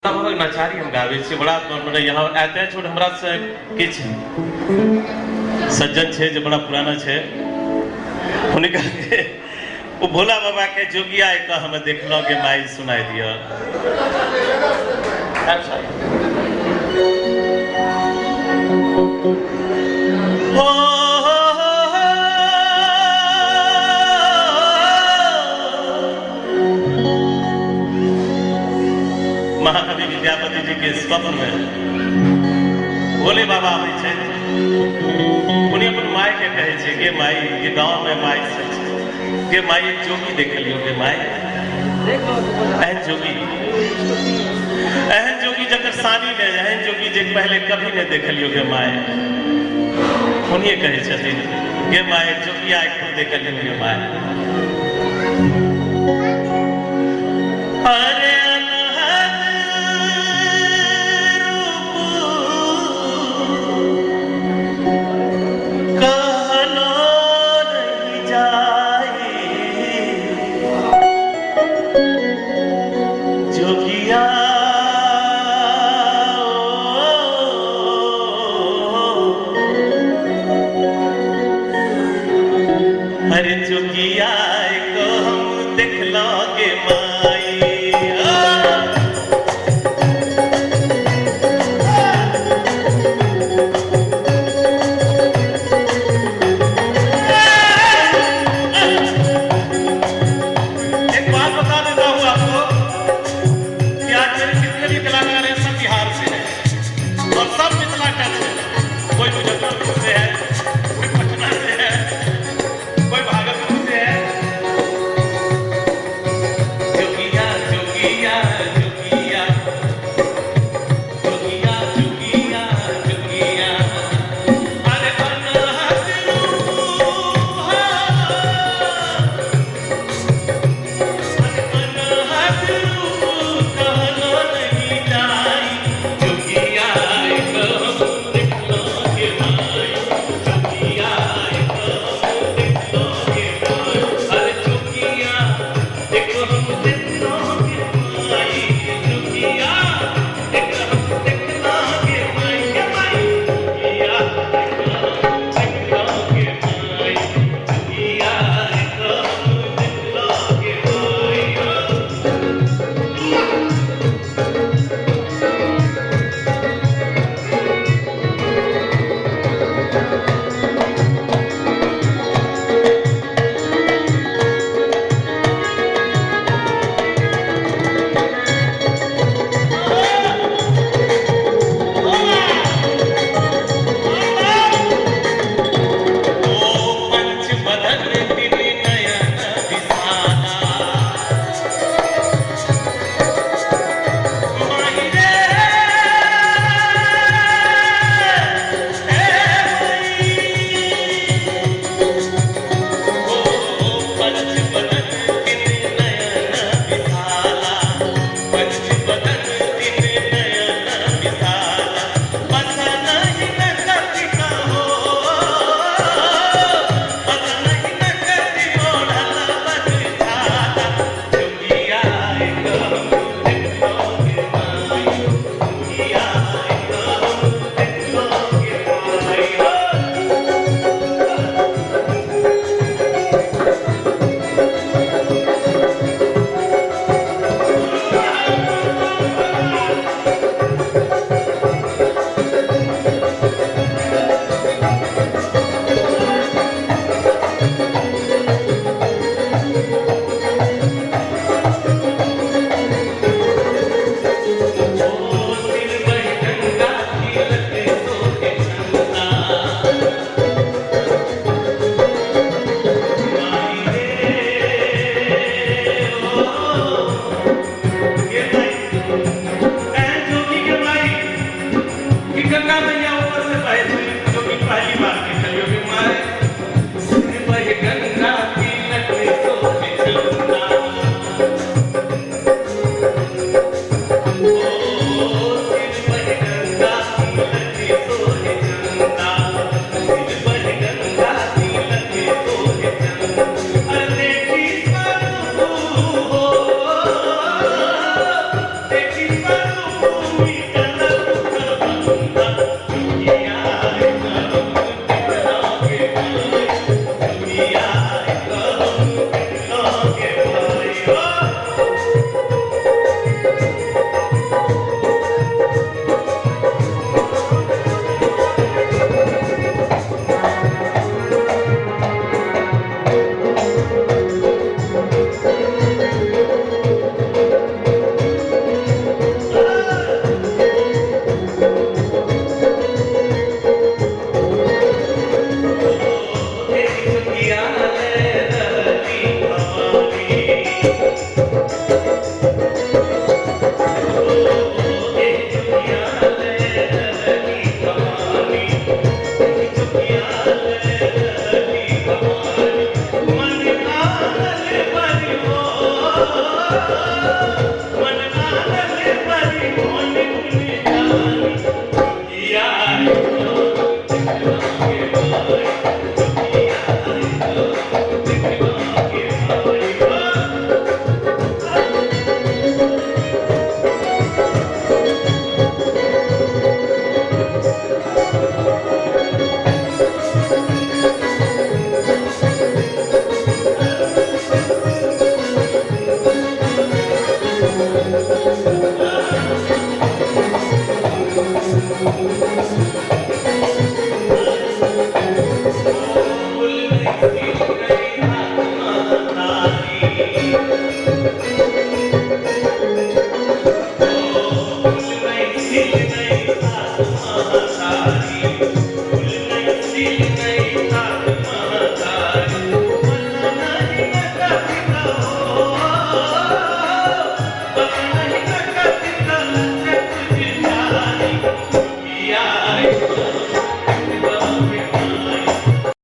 बाबाक नचारी हम गाबै छी। बड़ा मने यहाँ आते छोट हमरा से किछु सज्जन छै जे बड़ा पुराना छै, हुनका के ओ भोला बाबा के जोगिया एक हमें देखलो के माई सुनाई दिया। अच्छा हो महाकवि विद्यापति जी के स्वप्न में भोले बाबा आबै छै, उन्हें अपन माय के कहै छै, गे माई, ये गांव में माई से गे माई एक जोगी देखलियो, गे माई एहन जोगी, एहन जोगी जकर सानी ने, एहन जोगी जे पहले कभी नहीं देखलियो गे माय। उन्हें कहै छथिन, गे माय जोगी आइ खूब देखलियो गे my. अरे अनहद रूप कहलो नहीं जाई, जोगिया अरे जोगिया को हम देखलो गे माई। एक बात बता देता हूं आपको कि आज मेरे जितने भी कलाकार हैं सब बिहार से हैं और सब मिथिला टच है। कोई मुजफ्फरपुर से है, कोई पटना से है, कोई भागलपुर से है। जोगिया जोगिया जोगिया जोगिया जोगिया जोगिया, अरे अनहद रूप, अनहद रूप कहलो नहीं जाई, जोगिया को देखलो गे माई, जोगिया को देखलो गे माई, अरे जोगिया देखो हम देखलो गे माई, जोगिया देखो हम देखलो गे माई, गे माई जोगिया देखो देखलो गे माई, जोगिया देखो देखलो गे माई। ओ पंच बदन तिन नयन विशाला, माही रे ए माई। ओ पंच बदन तिन नयन विशाला, पंच बदन तिन नयन विशाला, बस नहीं न कति कहो, बस नहीं न कति ओढ़ल बन छाला, जोगिया एक हम देखलो गे माई, जोगिया एक हम देखलो गे माई। हो ओ सिर बह गंगा तिलक सोहे चंदा, माई रे ओ गे माई, एहन जोगी के माई कि गंगा मैया ऊपर से बहे थी, जोगी पहली बार देखलियो गे माई। सिर बह गंगा तिलक सोहे चंदा, ओ सिर बह गंगा तिलक सोहे चंदा, सिर बह गंगा तिलक सोहे चंदा, अरे देखी स्वरूप हो, देखी स्वरूप Yeah.